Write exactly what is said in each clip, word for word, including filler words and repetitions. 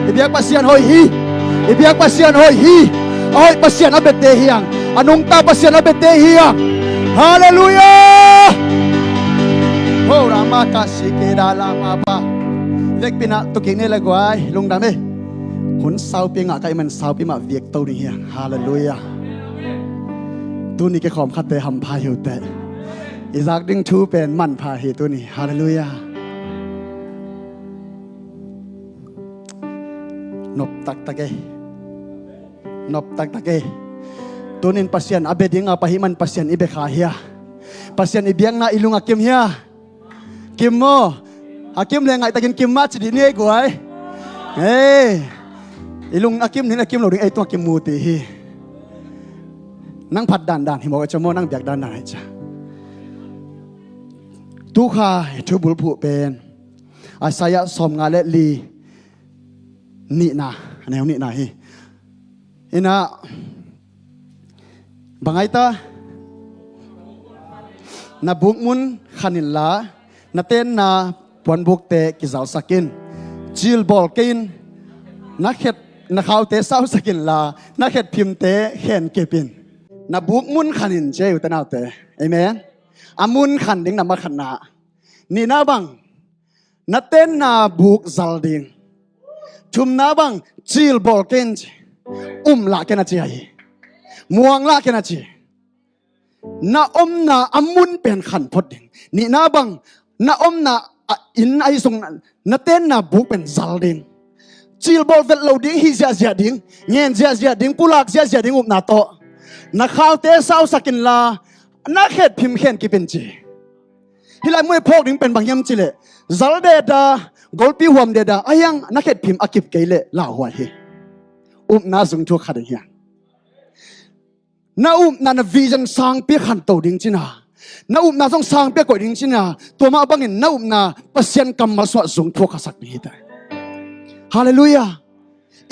I biak Pasian hoih hi. I biak Pasian hoih hi. A hoih Pasian a biate hi hang. A nungta Pasian a biate hi hang. Halleluiah. Ho rama ka si ke da la ma pa. Vekpi-in ah tu kik ni le guai, lungdam e. Hun saupi ngah ka hih man saupi mah viak to ding hi hang. Halleluiah. Tuni kikhawm khatte hampha hi uh teh. I zak ding thu pen manpha hi tuni. Halleluiah. Nop taktak e. Nop taktak e. Tuni-in Pasian a bia ding a pai hih man Pasian i bia kha hia? Pasian i biakna i lung a kim hia? Kim maw? A kim le ngaihtakin kim mah ci dih ni ei guai. Ei. I lung a kim ding, a kim lo ding, ei tung a kim mu ti hi. Nang phat dandan hi maw, ei ca maw, nang biak dandan hi ca. Tu kha i thu bulphuh pen Isaiah sawmnga le li, nihna, a neu nihna hi. Inah, bang ai ta, na buk mun khan inla, na tenna puanbukte kizalsak in. Cil bawl kei in, na khet, na khaute sausak inla, na khetphimte khen kip in. Na buk mun khan in ci ei, ute naute. Amen. A mun khan ding na ma khatna. Nihna bang, na tenna buk zal ding. Thumna bang, cil bawl kei in ci. Um lah kei in a ci ahi. Muang lah kei in a ci. Na omna a mun pen khan phot ding. Nihna bang, na omna a inn ahi zong na, na tenna buk pen zal ding. Cil bawl vet lo ding, hi ziahziah ding, ngen ziahziah ding, pulak ziahziah ding upna tawh. Na khaute sausak inla, na khetphim khen kip in ci. Hih lai mun i phawk ding pen bang hiam cih leh, zal deda, golpi huam deda, a hiang na khetphim a kip kei leh lauhuai hi. Upna zung thuk kha ding hiang. Na upna na vision sangpi a khanto ding cihna, na upna zong sangpi a koih ding cihna, tua mah bangin na upna Pasian kammal sungah zung thuk khasak ding hi ta. Halleluiah.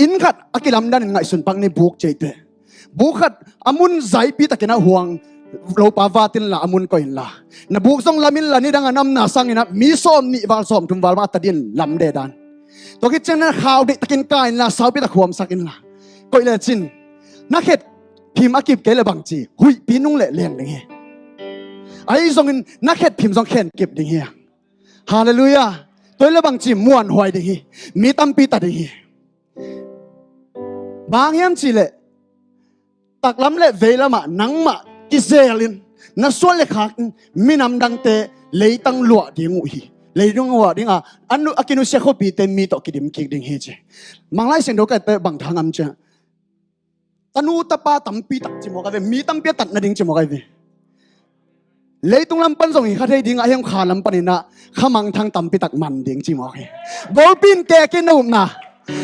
Inn khat a kilamdanin ngaihsun pak ni, buk ci ei teh. Buk khat a mun zaipi takin a huang, lopa vat inla a mun koih inla. Na buk zong lam inla, nidang a na omna sangin ah mi sawm nih val sawm thum val mah a ta ding lam dedan. Tua khit ciang na khau deih takin kai inla, saupi tak huamsak inla. Koih lecin na khetphim a kip kei le bang ci, huihpi nung le leng ding hi. Ahi zongin na khetphim zong khen kip ding hi. Halleluiah. Tua hi le bang ci, muanhuai ding hi. Mi tampi ta ding hi. Bang hiam cih leh, taklam le veilamah nangmah kizelin, na suan le khak in minam dangte leitang luah ding uh hi. Leitang luah ding a, a nu-, a kinusia khuapite mi tawh kidim kik ding hi ci. Manglai Siangtho kate bang thang am cia. Tanu tapa tampi tak ci mawk a ve, mi tampi a tat nading ci mawk a ve. Leitung lam pan zong hi kha thei ding a, a hiang kha lam panin ah kha mangthang tampi tak man ding ci mawk hi. Golpi in kek in na upna,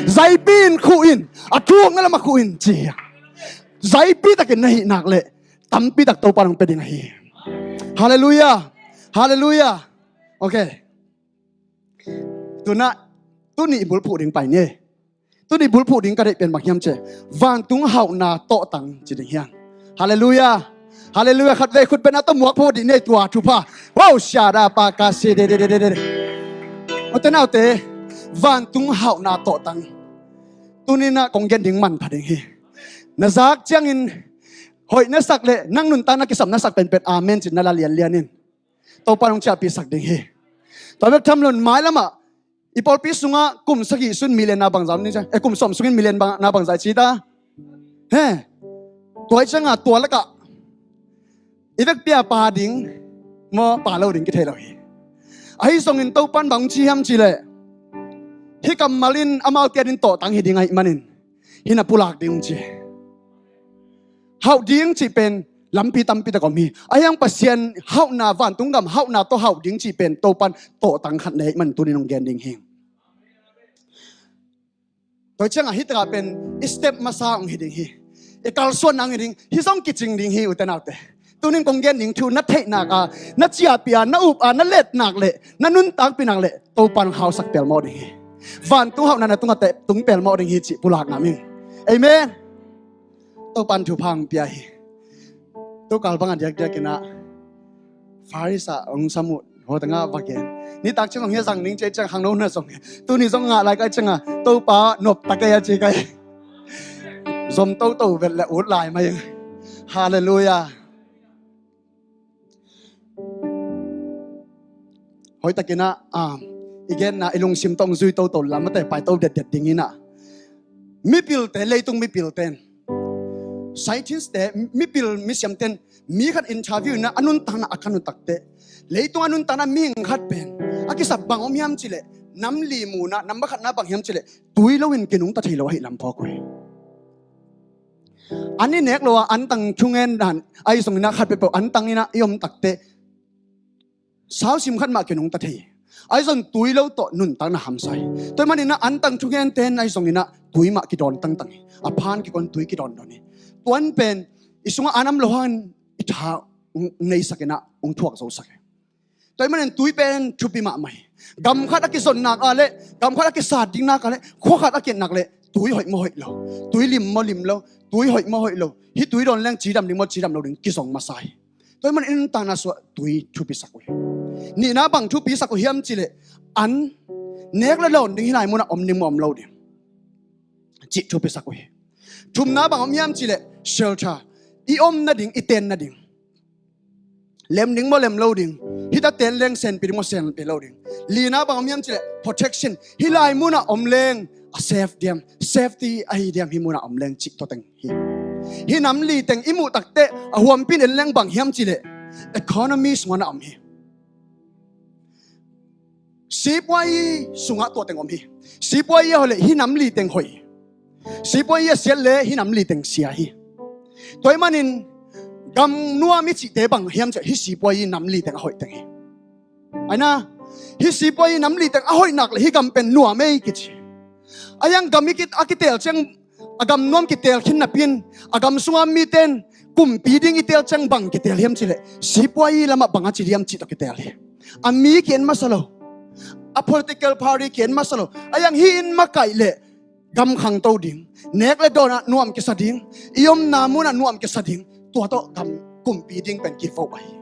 zaipi in khuh in, a thukna lam a khuh in ci hi. Zaipi takin na hih nak leh tampi tak Topa in hong pia ding ahi hi. Halleluiah. Halleluiah. Ok. Tu-in ah, tuni i bulphuh ding pai ni. Tuni bulphuh ding ka deih pen bang hiam cih leh, vantung hauhna tawhtang ci ding hiam? Halleluiah. Halleluiah. Khatvei khut beng a tawh muak pho dih ni, tua thupha. Wow, siada pa ka si de de de de de. Ute naute, vantung hauhna tawhtang. Tuni-in ah kong gen ding manpha ding hi. Na zak ciangin hoih na sak le nang nuntak na kisam na sak penpen amen ci-in na la lianlian in. Topa in hong ciahpihsak ding hi. Tua bek tham loin mailamah i pawlpi sungah kum sagih sung millionaire bangzah om ding ci, eh, kum sawm sungin millionaire bangzah ci ta. He. Tua hi ciangin tua lakah i vekpi-a pa ding maw, pa lo ding kithei lo hi. Ahi zongin Topa in bang hong ci hiam cih leh, hih kammal in amaute adingin tawhtang hi ding ahih manin hih na pulak ding hong ci. Hauh ding cih pen lampi tampi tak om hi. A hiang Pasian hauhna, vantung gam hauhna tawh hauh ding cih pen Topa in tawhtang khat nei ahih manin tuni-in hong gen ding hi. Tua hi ciangin hih takah pen i step masa hong hi ding hi. I kalsuanna hong hi ding. Hih zong kicing ding hi, ute naute. Tuni-in kong gen ding thu na theih nak a, na ciahpih a, na up a, na let nak leh, na nuntakpih nak leh Topa in hong hausak pelmawh ding hi. Vantung hauhna na tungah teh tung pelmawh ding hi cih pulak ngam ing. Amen. Topa in thupha hong pia hi. Tukal bangah diakdiakin ah Faris ah hong sam uh. Hota nga va gen. Nitak ciang zong hia zang ning ci ciang khangno na zong. Tuni zong ngah lai kai cianga Topa nop ta kei a ci kai. Zom toto vet le ut lai mai. Halleluiah. Hoihtakinah i genna i lungsim tawh hong zui toto lamate paito detdet dinginah mipilte, leitung mipilte in, scientist te, mipil misiamte in mi khat interview inah a nuntakna a khan uh takteh, leitung a nuntakna mihing khat pen a kisap bang om hiam cileh, nam li munah nambat khatna bang hiam cileh, tui loin kinungta thei lo ahi lam phawk uh hi. An i nek lo a antang thungen dan ahi zonginah khat peuhpeuh antang inah i om takteh sausim khat mah kinungta thei. Ahi zong tui lo tawh nuntakna hamsa hi. Tua hi maninah antang thungente in ahi zonginah tui mah kidawn tangtang hi. A phan kikon tui kidawndawn hi. Tuan pen i sungah an om lo hangin i tha neisakinah hong thuak zosak hi. Tua hi manin tui pen thupi mahmah hi. Gam khat a kizon nak a leh, gam khat a kisat ding nak a leh, khua khat a kinak leh tui hoih maw hoih lo, tui lim maw lim lo, tui hoih maw hoih lo, hih tui dawn leng cidam ding maw cidam lo ding kizong masa hi. Tua hi manin i nuntakna sungah tui thupisak uh hi. Nihna bang thupisak uh hiam cileh, an nek le dawn ding hih lai munah om ding maw om lo ding cih thupisak uh hi. Thumna bang om hiam cileh, shelter, i om nading, i ten nading. Lem ding maw lem lo ding, hita ten leng senpi ding maw senpi lo ding. Lina bang om hiam cileh, protection, hih lai munah om leng a safe diam, safety ahi diam hih munah om leng cih tuateng hi. Hih nam li teng i muh takteh a huampi in en leng bang hiam cileh, economy sungah na om hi. Sipuai sungah tuateng om hi. Sipuai a hoih leh hih nam li teng hoih hi. Sipuai a siat leh hih nam li teng sia hi. Tua hi manin gam nuam i cihte bang hiam cileh, hih sipuai nam li teng a hoih teng hi. Aina, hih sipuai nam li teng a hoih nak leh hih gam pen nuam ei kici. A hiang gam i kit, a kitel ciang, a gam nuam kitel khin napi in, a gam sunga mite in kumpi ding i tel ciang bang kitel hiam cileh, sipuai lamah bang a ci diam cih tawh kitel hi. A mi ki-en masa lo, a political party ki-en masa lo. A hiang hih in makaih leh gam khangto ding, nek le dawnah nuam kisa ding, i omna munah nuam kisa ding, tua tawh gam kumpi ding pen kivo ahi.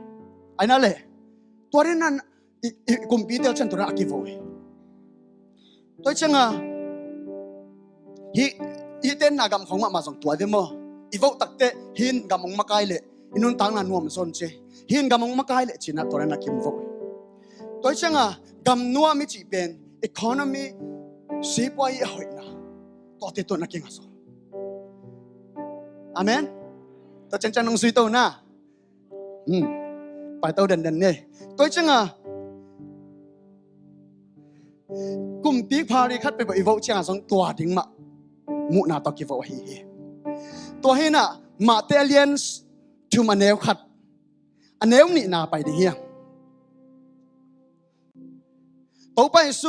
Aina leh tua dingin i, i kumpi tel ciang tua dingin a kivo hi. Tua hi cianga hih, hih tenna gam khong mahmah zong tua ve maw? I voh takteh hih in gam hong makai leh i nuntakna nuam zaw ci, hih in gam hong makai leh cinah tua dingin a kivo hi. Tua hi cianga gam nuam i cih pen economy, sipuai a hoihna, tuate tawh na kinga zaw. Amen. Tua ciangciang nong zui to na. Hmm. Paito denden ni. Tua hi cianga kumpi party khat peuhpeuh i voh cianga zong tua ding mah muhna tawh kivo ahi hi. Tua hinah Mate a lian thum a neu khat, a neu nihna pai ding hi. Topa Jesu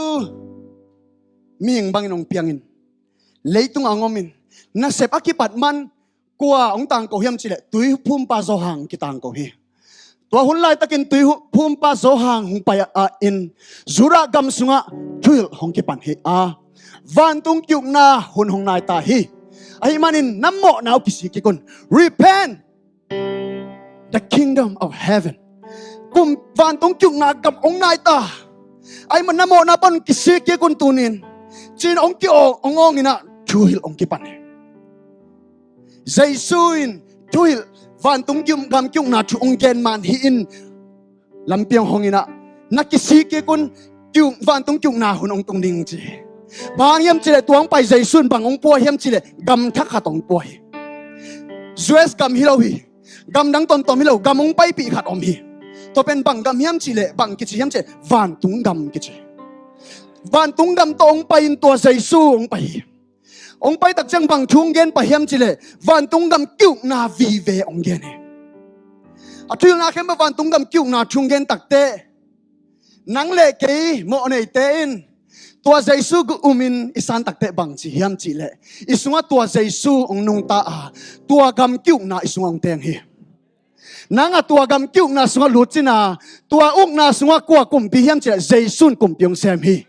mihing bangin hong piangin, leitung a hong omin, nasep a kipat man kua hong tangko hiam cileh, tuiphumpa Johan kitangko hi. Tua hun laitakin tuiphumpa Johan hong pai a in Judah gam sungah thuhilh hong kipan hi a, vantung ki-ukna hun hong nai ta hi. Ahi manin na mawhna uh kisik kik un. Repent. The kingdom of heaven. Kum vantung ki-ukna gam hong nai ta. Ahi man na mawhna pan kisik kik un tunin. Cin hong ki-awng, hong awng inah thuhilh hong kipan hi. Jesu in thuhilh, vantung ki-uk, gam ki-ukna thu hong gen man hi in lampiang hong inah na kisik kik un, ki-uk, vantung ki-ukna hun hong tung ding ci hi. Bang hang hiam cileh tua hong pai Jesu in bang hong pua hiam cileh gam thak khat hong pua hi. U S gam hi lo hi. Gam dang tuamtuam hi lo, gam hong paipih khat om hi. Tua pen bang gam hiam cileh, bang kici hiam cileh, vantung gam kici. Vantung gam tawh hong pai in tua Jesu hong pai hi. Hong pai tak ciang bang thu hong gen pah hiam cileh, vantung gam ki-ukna vive hong gen hi. A thuhilhna khempeuh vantung gam ki-ukna thu hong gen takteh, nang le kei mawhneite in tua Jesu umin i san takteh bang ci hiam cihleh, i sungah tua Jesu hong nungta a, tua gam ki-ukna i sungah hong teng hi. Nang a tua gam ki-ukna sungah lut cin a, tua ukna sungah kua kumpi hiam cihleh Jesu in kumpi hong sem hi.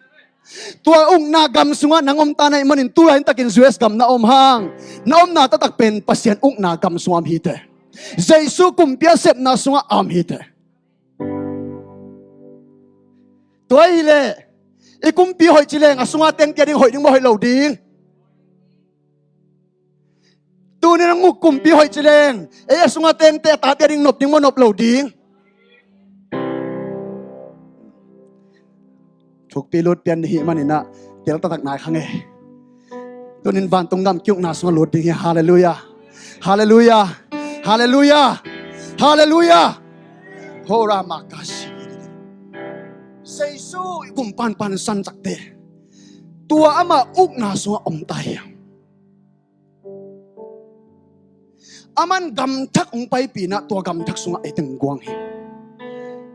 Tua ukna gam sungah nang om ta na hih manin tu laitakin U S gam na om hang, na omna taktak pen Pasian ukna gam sungah om hi teh. Jesu kumpi a sepna sungah a om hi teh. Tua hileh i kumpi hoih ci leng a sunga tengte a ding hoih ding maw, hoih lo ding? Tunin a nguk kumpi hoih ci leng ei a sunga tengte a tate a ding nop ding maw, nop lo ding? Thukpi lut pian hih maninah tel taktak nai kha ngei. Tunin vantung gam kiukna sungah lut ding hi. Halleluiah. Halleluiah. Halleluiah. Halleluiah. Hora makasi. Jesu i gumpan pansan takte tua ama ukna sungah om ta hi. Aman gamthak hong paipinah tua gamthak sungah ei teng guang hi.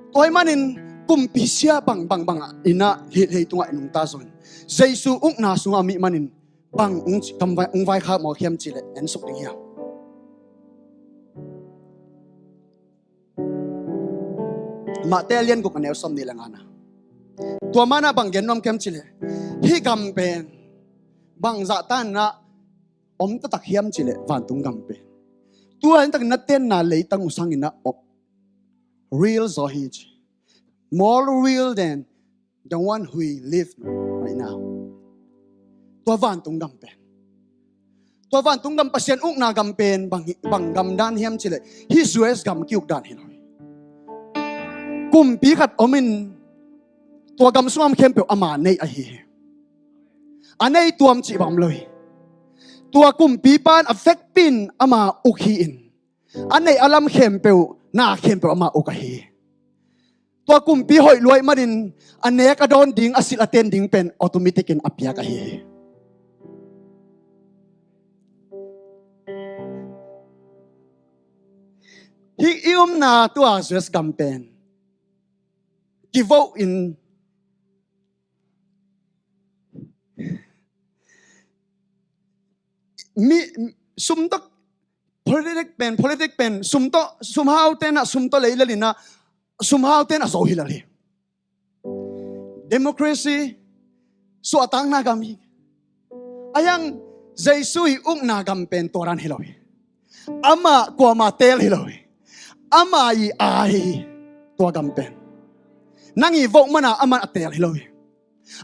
Tua hi manin kumpi sia bang bang bangah inah hih leitungah i nungta zongin Jesu ukna sungah a mih manin bang hong ci- kam vai- hong vaikhak mawk hiam cihleh en suk ding hiam? Mate a lian guk a neu sawm nih le ngana. Tua manah bang gen nuam hiam cihleh hih gam pen bang zahtanah om taktak hiam cihleh vantung gam pen tua in takin na tenna leitang uh sanginah om real zaw hi ci. More real than the one who live right now. Tua vantung gam pen, tua vantung gam, Pasian ukna gam pen bang, bang gam dan hiam cihleh hih U S gam kiuk dan hi lo hi. Kumpi khat omin tua gam sungah khempeuh ama nei ahi hi. A nei tuam cih bang om lo hi. Tua kumpipa in a vekpi in ama uk hi in a neih a lam khempeuh, na khempeuh ama uk ahi hi. Tua kumpi hoih luai manin a nek a dawn ding, a silh a ten ding pen automatic in a piak ahi hi. Hih i umna tua U S gam pen kivoh in mi sum tawh politic pen, politic pen sum tawh, sumhau tenah sum tawh lei lelinah sumhau tenah zo hi lel hi. Democracy suahtakna gam hi. A hiang Jesu i ukna gam pen tua dan hi lo hi. Amah kuama teel hi lo hi. Amah i a hi hi. Tua gam pen nang i voh mana aman a teel hi lo hi.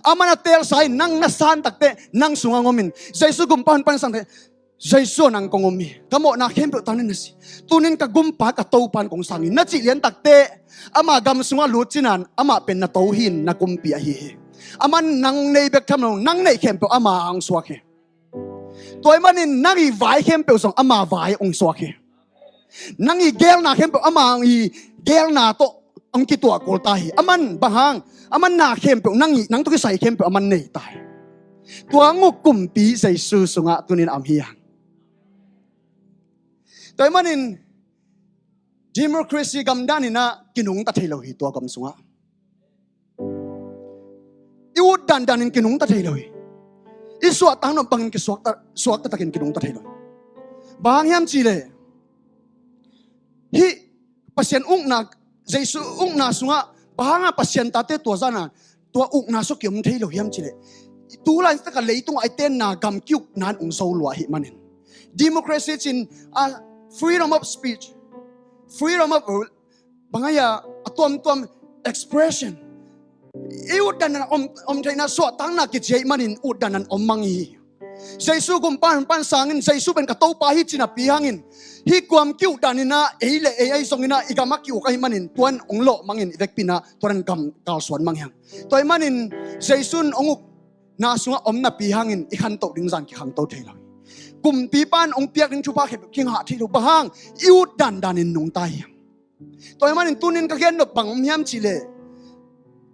Aman a teelsa in nang na san takte nang sungah ngomin Jesu gumpa hun pan sangte Jesu nang kong om hi. Ka mawhna khempeuh tanin na si. Tunin ka gumpa ka Topa in kong sang hi na cih lian takte ama gam sungah lut cinan amah pen na to hi in na kumpi ahi hi. Aman nang nei bek tham lo, nang neih khempeuh ama hong suak hi. Tua hi manin nang i vai khempeuh zong ama vai hong suak hi. Nang i geelna khempeuh ama i geelna tawh hong kituah kul ta hi. Aman bang hang, aman na khempeuh nang i, nang tawh kisai khempeuh aman nei ta hi. Tua nguk kumpi Jesu sungah tunin a om hi hang. Tua hi manin democracy gam daninah kinungta thei lo hi tua gam sungah. I ut dandanin kinungta thei lo hi. I suahtak nop bangin kisuakta, suakta takin kinungta thei lo hi. Bang hang hiam cihleh hih Pasian ukna, Jesu ukna sungah bang hanga Pasian tate tua zana tua ukna sungah kiom thei lo hiam cihleh tulaitak a leitungah i tenna gam kiukna in hong zo lua ahih manin. Democracy cin a freedom of speech, freedom of bang ai a, a tuamtuam expression. I ut dandan om, om theihna suahtakna kici ahih manin ut dandan om mang hi. Jesu gumpa hun pan sangin Jesu pen ka Topa hi cih napi hangin hih kuam kiuk daninah ei le ei ahi zonginah i gamah kiuk ahih manin tuan hong lawh mangin i vekpi inah tuan gam kalsuan mang hi hang. Tua ahih manin Jesu in hong ukna sungah om napi hangin i khantoh ding zan kikhangto thei lo hi. Kumpipa in hong piak ding thupha khempeuh kingah thei lo. Bang hang? I ut dandanin nungta hi hang. Tua ahih manin tunin ka gen nop bang om hiam cihleh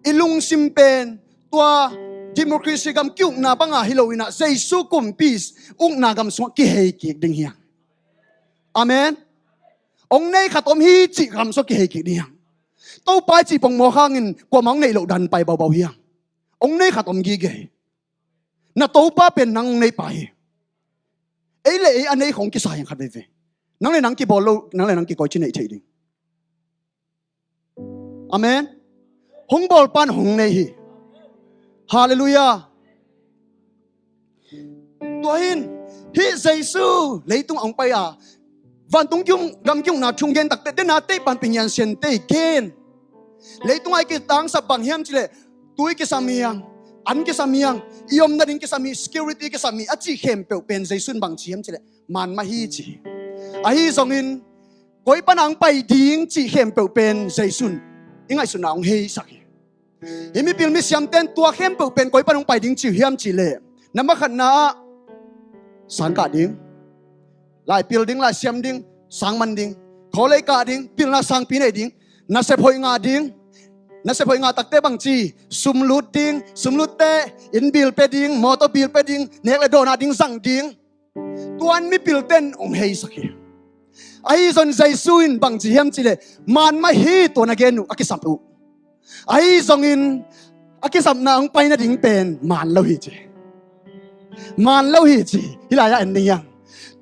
i lungsim pen tua democracy gam kiukna banga hi loinah Jesu kumpi ukna gam sungah kihei kik ding hi hang. Amen. Hong nei khat om hi cih gam sungah kihei kik ding hi hang. Topa i cih pongmawk hangin kuamah hong neih loh dan pai baubau hi hang. Hong nei khat om gige hi. Na Topa pen nang hong neipa hi. Ei le ei a nei khong kisa hi hang khat veivei. Nang le nang kibawl lo, nang le nang kikoici neih theih ding. Amen. Hong bawlpa in hong nei hi. Halleluiah. Tua hi in hih Jesu leitung a hong pai a vantung kiung, gam kiukna thu hong gen takte dena tei pan pingian sian tei gen. Leitung a i kitangsap bang hiam cihleh tui kisam hi hang, an kisam hi hang, i om nading kisam hi, security kisam hi a cih khempeuh pen Jesu in bang ci hiam cih leh man mah hi ci. Ahi zongin koi pan a hong pai ding cih khempeuh pen Jesu in i ngaihsutna hong heisak hi. Hih mipil misiamte in tua khempeuh pen koi pan hong pai ding ci uh hiam cih leh, na makhatna ah sang kah ding, lai pil ding, lai siam ding, sang man ding, khualei kah ding, pilna sangpi nei ding, nasep hoih ngah ding. Nasep hoih ngah takte bang ci? Sum lut ding, sum lutte inn bill pia ding, mawtaw bill pia ding, nek le dawn ah ding zang ding. Tua in mipilte in hong heisak hi. Ahi zongin Jesu in bang ci hiam cih leh, man mah hi, tua na gen uh a kisap uh. Ahi zongin a kisapna hong pai nading pen man lo hi ci. Man lo hi ci. Hih lai-ah en ding hiam?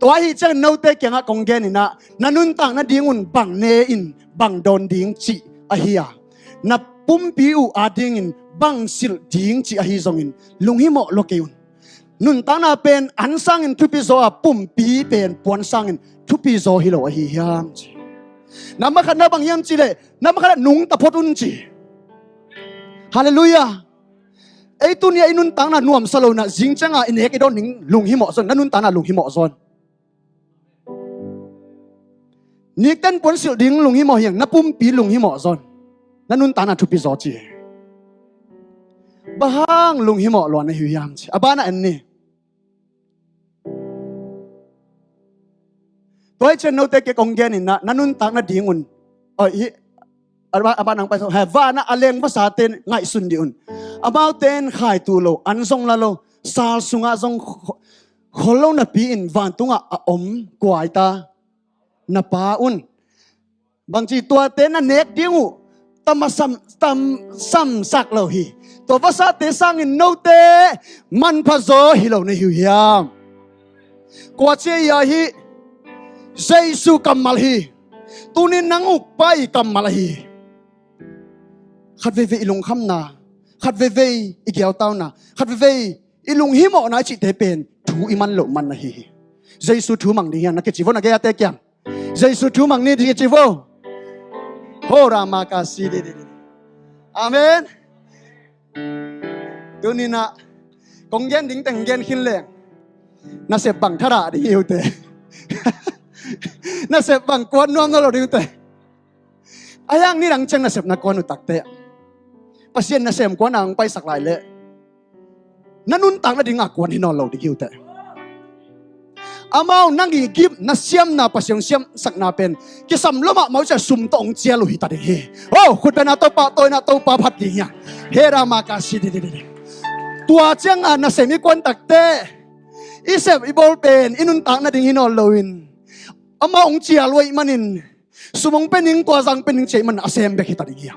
Tua ahi ciangin note kiangah kong gen in ah, na nuntak nadingun bang ne in bang dawn ding cih ahi a, na pumpi uh adingin bang silh ding cih ahi zongin lunghimawh lua kei un. Nuntakna pen an sangin thupi zaw a, pumpi pen puan sangin thupi zaw hi lo ahi hiam ci. Na makhatna bang hiam cih leh, na makhatna nungta phot un ci. Halleluiah. Ei tuni-ah i nuntakna nuamsa lo in ah, zing ciang a i nek i dawn ding lunghimawh zaw in, na nuntakna lunghimawh zaw in. Nikten puan silh ding lunghimawh hi hang, na pumpi lunghimawh zaw in, na nuntakna thupi zaw ci. Bang hang lunghimawh lua na hi uh hiam ci. A banah en ni. Tua hi ciang note kiang kong gen in ah, na nuntak nadingun, oi, hih a banah hong pai zaw, he, vanah a leng vasate ngaihsun dih un. Amaute in khaitu lo, an zong la lo, sal sungah zong kho-, khol lo napi-in vantungah a om kuaita na Pa un. Bangci? Tuate na nek ding uh tam a sam, tam samsak lo hi. Tua vasate sangin note manpha zaw hi lo na hi uh hiam? Kua ci a hia? Hih Jesu kammal hi. Tunin nang uk pa i kammal ahi hi. Khat veivei i lungkhamna, khat veivei i giautauna, khat veivei i lunghimawhna i cihte pen thu i man loh man ahi hi. Jesu thu mang ding hiam? Na kici vo, na gei-ate kiang. Jesu thu mang ni, ding kici vo. Ho rama ka si di di di. Amen. Tuni-in ah kong gen ding teng gen khin leng, nasep bang thadah ding hi uh teh. Nasep bang kuan nuam nawn lo ding uh teh. A hiang ni dang ciang nasep na kuan uh tak teh, Pasian nasem kuan a hong paisak lai leh, na nuntak nading a kuan hi nawn lo ding hi uh teh. Amau na ngigim, na siamna, Pasian hong siamsakna pen kisam lua mahmah uh ciang sum tawh hong cial uh hi ta ding hi. Oh, khut beng a, Topa, tawh in ah Topa phat ding hi a. Hera maka si di di di di. Tua ciang a nasem i kuan tak teh, i sep i bawl pen i nuntak nading hi nawn loin, amau hong cial uh ahih manin, sum hong pia ning, tua zah hong pia ning ci ahih manin a sem bek hi ta ding hi a.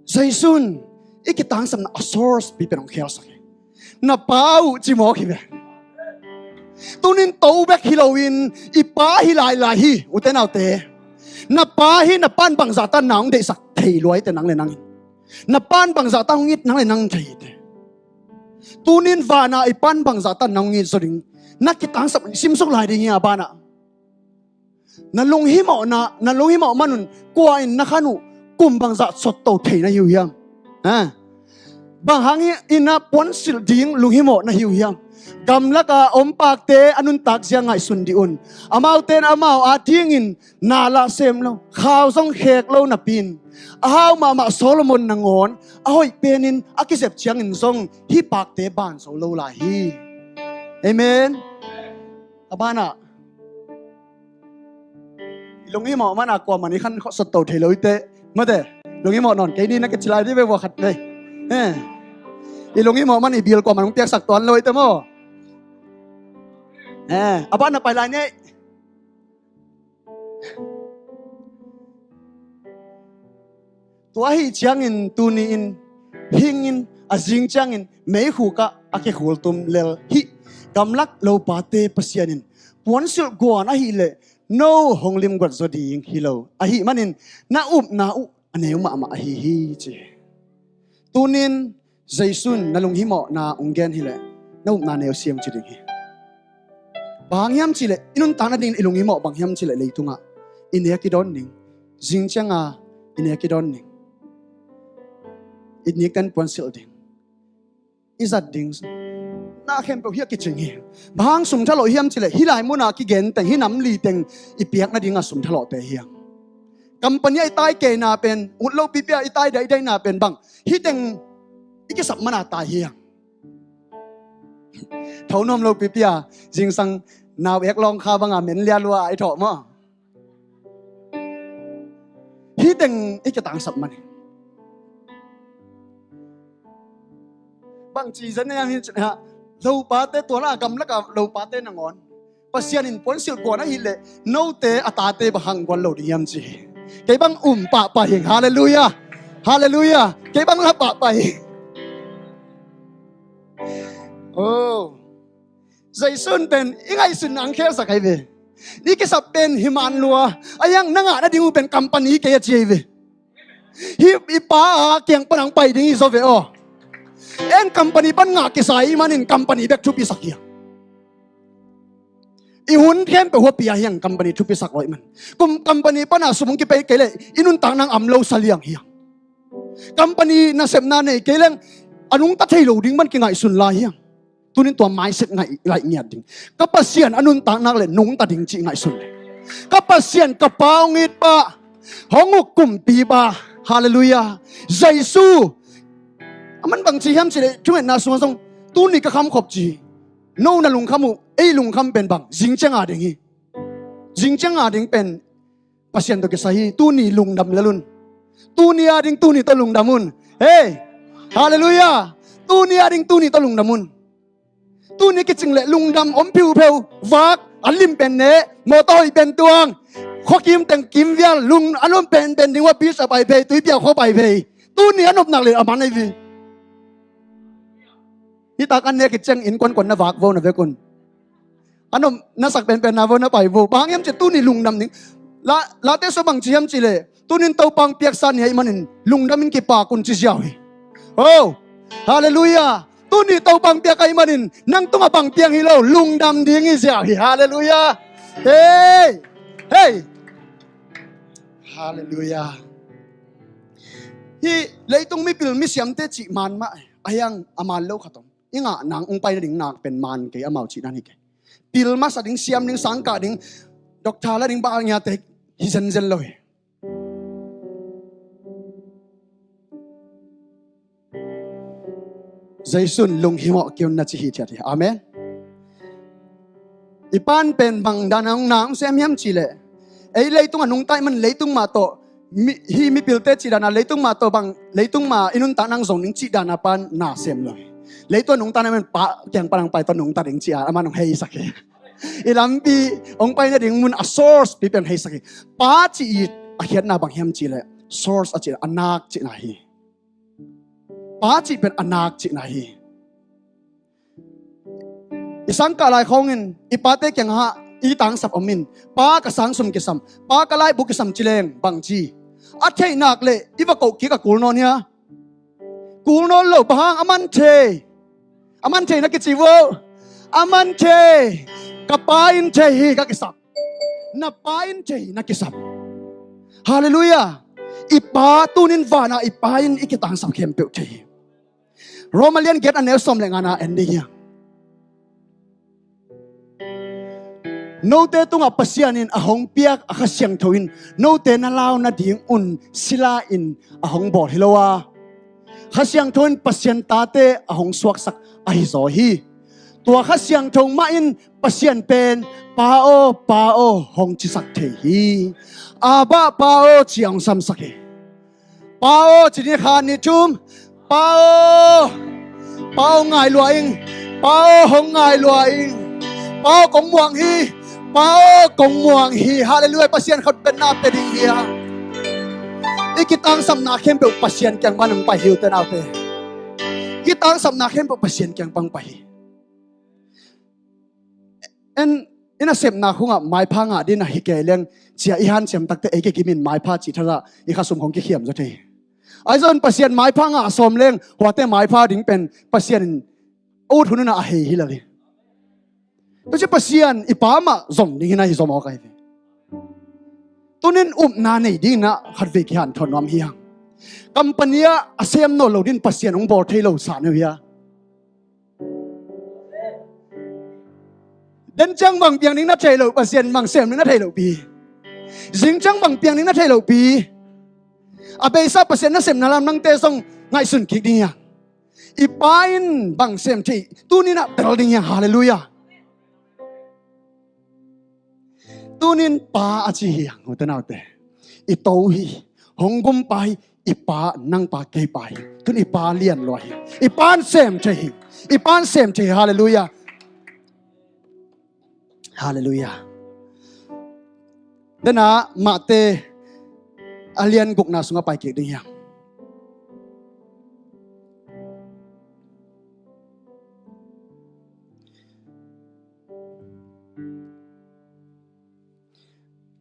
Jesu in i kitangsapna a source pi pen hong khelsak hi. Na Pa uh ci mawk hi ve. Tunin to bek hi loin i Pa hi lailai hi, ute naute. Na Pa hi, na Pa in bangzah tan na hong deihsak thei lua hi teh, nang le nang in. Na Pa in bangzah tan hong it, nang le nang thei hi teh. Tunin van a i Pa in bangzah tan na hong it zaw ding, na kitangsap simsuk lai ding hi a, a banah. Na lunghimawhna, na lunghimawh manun kua in na khan uh kum bangzah sotto thei na hi uh hiam? Ha? Bang hangin ah puansilh ding lunghimawh na hi uh hiam? Gamlak a om pakte a nuntak zia ngaihsun dih un. Amaute in amau adingin na lah sem lo, khau zong khek lo napi-in, a hau mahmah Solomon nangawn a hoih penin a kizep ciangin zong hih pakte ban zo lo lai hi. Amen. A banah, i lunghimawh man a kuamah in i khan khawh sotto thei lo hi teh. Mate, lunghimawh nawn kei ni, na kici lai dih ve, vua khat vei. Eh. I lunghimawh man i bil kuamah in hong piaksak tuan lo hi teh maw. Eh, a banah pai lai ni. Tua ahih ciangin tuni-in hingin, a zing ciangin meikhuk ah a kikhultum lel hih gamlak lopate Pasian in puansilh guan ahih leh no hong limguat zaw ding hi lo. Ahih manin na upna uh a neu mahmah ahi hi ci. Tunin Jesu in na lunghimawhna hong gen hi leh, na upna neu siam ci ding hi. Bang hiam cih leh, i nuntak nading i lunghimawh bang hiam cih leh, leitungah i nek i dawn ding, zing ciang a i nek i dawn ding, i nikten puansilh ding, i zat ding, na khempeuh hi a kicing hi. Bang hang sum thalawh hiam cileh, hih lai muna kigen teng, hih nam li teng i piak nadinga sum thalawhte hi hang. Company ah i tai keina pen, ut lo pipi ah i tai daidai na pen bang, hih teng i kisap mana tai hi hang. Tho nuam lo pipi ah zingsang nau ek lawng kha banga men lia lua a i thawh maw? Hih teng i kitangsap man hi. Bangci zen na hiam hi, lopate tua la gamlaka lopate nangawn Pasian in puansilh kuan ahileh note a tate bang hang guan lo ding hiam ci hi. Kei bang um pahpah hi. Halleluiah. Halleluiah. Kei bang la pahpah hi. Oh. Zeisun pen i ngaihsun nang khelsak ahi ve. I kisap pen hi man lua. A hiang na ngah nading uh pen company kei a ci ahi ve. Hih i pa a kiang pan ang pai ding hi zaw ve aw. En company pan ngah kisa i manin company bek thupisak hi. I hun khempeuh hua pia hi hang company thupisak lo i man. Kum company pana sum hong kipei kei leh i nuntak nang am lo sa liang hi hang. Company nasepna nei kei leng a nungta thei lo ding man kingaihsun lai hi hang. Tunin tua mindset ngaih lai ngiat ding. Ka Pasian a nuntak nak le nungta ding cih ngaihsun le. Ka Pasian ka pa hong it pah, hong uk kumpi pah. Halleluiah. Jesu. A man bang ci hiam cileh thungetna sungah zong tuni ka khamkhop ci. No na lungkham uh, ei lungkham pen bang zingciang a ding hi. Zingciang a ding pen Pasian tawh kisai hi. Tuni lungdam lel un. Tuni a ding tuni tawh lungdam un. Hei. Halleluiah. Tuni a ding tuni tawh lungdam un. Tuni kicing leh lungdam om phiupheu. Vak, a lim pen neh, mawtaw hoih pen tuang, khuakim teng kimvial, lung a lum penpen ding ua pisa pai phei, tuipia khua pai phei. Tuni a nopnak le a man ahi vi. Hih tak an nek i ceng innkuan kuan na vak vo na vekun. A nop na sak penpen na vo na pai vo. Bang hiam ci tuni lungdam ding. La, late so bang ci hiam cileh. Tunin Topa hong piaksa ni ahi manin lungdam in kipak un ci ziau hi. Oh. Halleluiah. Tuni Topa hong piak ahi manin nang tungah bang piang hi lo, lungdam ding hi ziau hi. Halleluiah. Hei. Hei. Halleluiah. Hih leitung mipil misiamte cih man mah a hiang a man lo khat om. I ngah nang ung pai nading nak pen man kei, amau cih dan hi kei. Pil masa ding, siam ding, sangkah ding, doctor la ding, bang ngiate hi zenzen lo hi. Jesu in lunghimawh kei un na ci hithiat hi. Amen. I pan pen bang dan a hong na hong sem hiam cileh. Ei leitung a nungta i man leitung mah tawh, mi, hih mipilte cih dan a leitung mah tawh bang, leitung mah i nuntak nang zong ding cih dan a pan na sem lo hi. Leitung a nungta na man pa kiang pan ang pai tawh nungta ding cih a, a man hong heisak hi. I lampi hong pai nading mun a source pi pen heisak hi. Pa cih i a khiatna bang hiam cileh. Source a cih a nak cihna hi. Pa cih pen a nak cihna hi. I sangkah lai khawngin i pate kiangah i tangsap om in, pa ka sangsum kisam, pa ka laibu kisam ci leng bang ci. A theih nak le i va koh kik a kul nawn hia? Kul nawn lo, bang hang a man thei. A man thei na kici vo. A man thei. Ka pa in thei hi ka kisam. Na pa in thei na kisam. Halleluiah. I pa tunin vana i pa in i kitangsap khempeuh thei hi. Roma lian giat a neu sawm le ngana en dih hiam? Note tungah Pasian in a hong piak a Kha Siangtho in note na lau nadingun sila in a hong bawl hi lo a, Kha Siangtho in Pasian tate a hong suaksak ahi zaw hi. Tua Kha Siangtho mah in Pasian pen Pa aw, Pa aw hong cisak thei hi. Abba, Pa aw ci a hong samsak hi. Pa aw ci ni kha ni thum. Pa aw. Pa aw ngai lua ing. Pa aw hong ngai lua ing. Pa aw kong muang hi. Pa aw kong muang hi. Halleluiah. Pasian khut pen na pe ding hi a. I kitangsapna khempeuh Pasian kiang pan hong pai hi ute naute. Kitangsapna khempeuh Pasian kiang pan hong pai hi. En, i nasepna khungah maipha ngah ding a hi kei leng cia i hanciam takte ei kikim in maipha cih thadah i khasum khong kikhiam zaw thei. Ahi zongin Pasian maipha ngah sawm leng huate maipha ding pen Pasian in a ut hun unah a hei hi lel hi. Tuci Pasian i pa mah zong ding hi na hi zom awk ahi ve. Tunin upna nei dingin ah khatvei kihanthawn nuam hi hang. Company ah a sem nawn lo dingin Pasian hong bawl thei lo sa na uh hia? Den ciang bang piang ding na thei lo, Pasian bang sem ding na thei lo pi. Zing ciang bang piang ding na thei lo pi. A beisa Pasian nasepna lam nangte zong ngaihsun kik ding hi hang. I Pa in bang sem thei, tunin ah tel ding hi hang. Halleluiah. Tunin Pa a ci hi hang, ute naute. I To hi, hong gumpa hi, i Pa, nang pa, kei pa hi. Tun i Pa lian lua hi. I Pa'n sem thei hi. I Pa'n sem thei hi. Halleluiah. Halleluiah. Dena Mate a lian gukna sungah pai kik ding hi hang.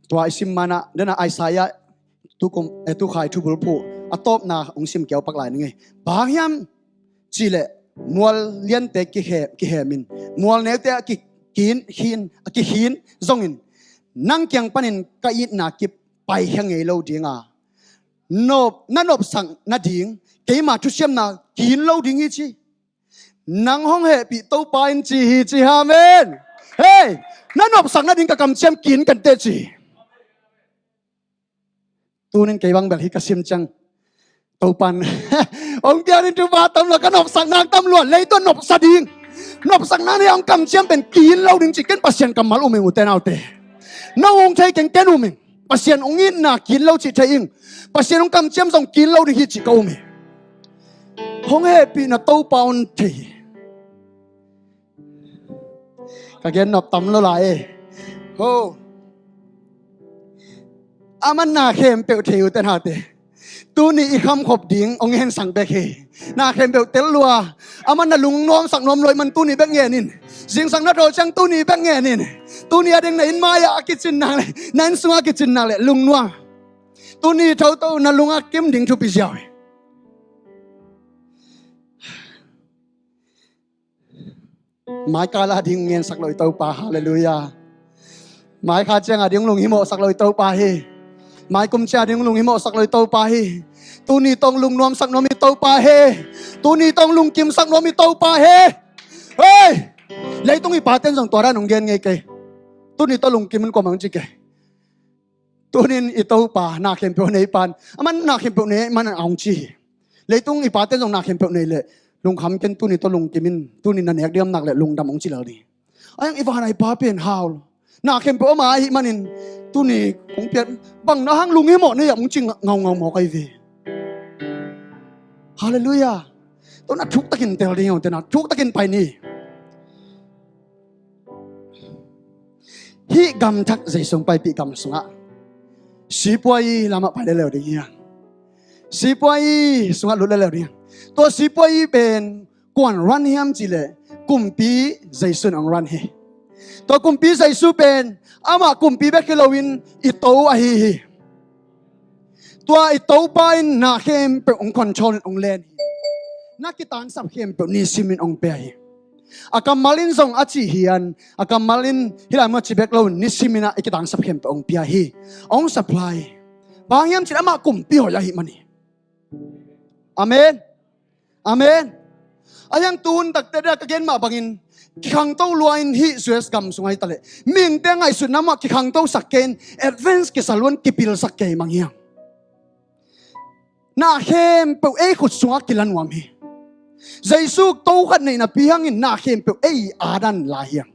Tua i sim manah, dena Isaiah tukum, eh, tukhai thubulphuh a tawpna hong sim kiau pak lai ning ei. Bang hiam cihleh mual liante kihe-, kihemin, mual neute a kikin, khin, a kikhin zongin, nang kiang panin ka itna kip paikhia ngei lo dinga, nop, na nopsak nading keima thusiamna kin lo ding hi ci. Nang hong hehpih Topa in ci hi ci. Amen. Hei, na nopsak nading ka kamciam kin kan teh ci. Tunin kei bang bel hih ka sim ciang Topa'n hong piak in thupha tam lo, ka nopsak nak tam lua, leitung nopsak ding. Nopsak nak ni hong kamciam pen kin lo ding ci, ken Pasian kammal um ing, ute naute. Na hong thei keng, ken um ing. Pasian hong itna kin lo ci thei ing. Pasian hong kamciam zong kin lo ding hi ci ka um hi. Hong hehpihna Topa hong thei hi. Ka gen nop tam lo lai e. Ho. Aman na khempeuh thei, ute naute. Tuni i khamkhop ding hong hensang bek hi. Na khempeuh tel lua. Aman na lungnuamsak nuam lo ahih man tuni bek ngen in. Zingsang na tho ciang tuni bek ngen in. Tuni a ding na inn mai-ah a kicin nak leh, na inn sungah a kicin nak leh lungnuam. Tuni thoto na lungah kim ding thupi ziau hi. Mai kal a ding ngensak lo i Topa, halleluiah. Mai kha ciang a ding lunghimawhsak lo i Topa hi. Mai kum ciang a ding lunghimawhsak lo i Topa hi. Tuni tawh lungnuamsak nuam i Topa hi. Tuni tawh lungkimsak nuam i Topa hi. Hei! Leitung i paten zong tua dan hong gen ngei kei. Tuni tawh lungkim in kuamah hong ci kei. Tunin i Topa, na khempeuh nei pa'n, aman na khempeuh nei ahih man a hong ci hi. Leitung i paten zong na khempeuh nei leh lungkham ken, tuni tawh lungkim in, tuni na nek diam nak leh lungdam hong ci lel ding. A hiang i van a i Pa pen hau lo. Na khempeuh ama ahih manin tuni kong piak bang na hang lunghimawh nei hiam hong ci ngaungau mawk ahi ve. Halleluiah. Tua na thuktakin tel ding hi, tua na thuktakin pai ni. Hih gamthak Zeisu hong paipih gam sungah sipuai lamah pai leleu ding hi hang. Sipuai sungah lut leleu ding hi hang. Tua sipuai pen kua'n run hiam cihleh kumpi Zeisu in hong run hi. Tua kumpi Zeisu pen amah kumpi bek hi loin i To ahi hi. Tua i Topa in na khempeuh hong control in hong len hi. Na kitangsap khempeuh nisimin hong pia hi. A kammal in zong a cih hi-in, a kammal in hih lai mun a ci bek lo-in nisimin ah i kitangsap khempeuh hong pia hi. Hong supply. Bang hiam cihleh amah kumpi hoih ahih man hi. Amen. Amen. A hiang tu hun takte dia ka gen mah bangin kikhangto lua-in hih U S gam sung ahi taleh mihingte ngaihsutna mah kikhangtosak kei-in advance kisa lua-in kipilsak kei mang hiang. Na khempeuh ei khut sungah kila nuam hi. Jesu to khat neih napi hangin na khempeuh ei adan lai hiang.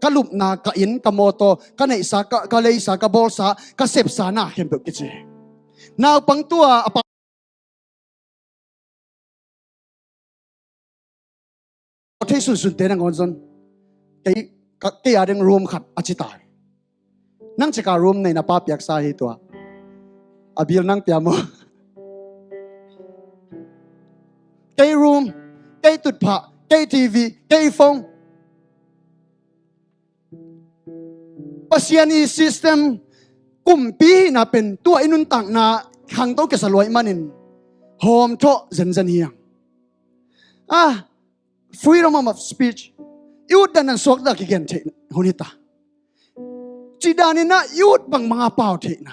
Ka lupna, ka inn, ka mawtaw, ka neihsa, ka, ka leisa, ka bawlsa, ka sepsa na khempeuh kici. Naupang tua a pa thei sunsunte nangawn zong kei, ka, kei a ding room khat a ci ta hi. Nang cika room nei na pa piaksa hi tua. A bill nang pia maw? Kei room, kei tutphah, kei T V, kei phone. Pasian i system kumpi hihna pen tua i nuntakna khangto kisa lua ahih manin hawm thawh zenzen hi hang. Ah, freedom of speech. I utdan nan suakta kigen theih hun hi ta. Cih danin ah i ut bangmang a pau theihna,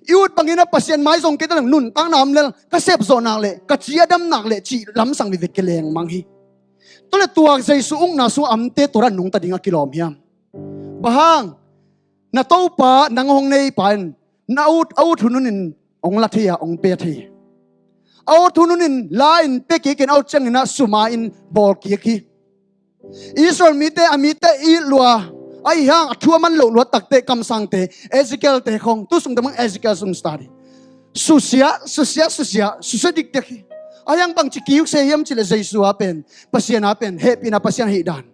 i ut bangin ah Pasian mai zong kei ta leng nuntakna om lel, ka sep zawh nak leh ka ci a dam nak leh cih lamsang vive kileng mang hi. Tua leh tua Jesu ukna sung a omte tua dan nungta ding a kilawm hiam? Bang hang? Na Topa nang hong neipa in na ut, a ut hun hunin hong la thei a, hong pia thei hi. A ut hun hunin la-in pia kik in, a ut ciangin ah sum a-in bawl kik hi. Israel mite, a mite it lua, ahi hang a thu a man loh luat takte, kamsangte, Ezekiel-te khong, tu sungte mang Ezekiel sung start hi. Susia, susia, susia, susia dikdek hi. Ahi hang bangci kiuk se hiam cih leh Jesu a pen, Pasian a pen, hehpihna Pasian ahih dan.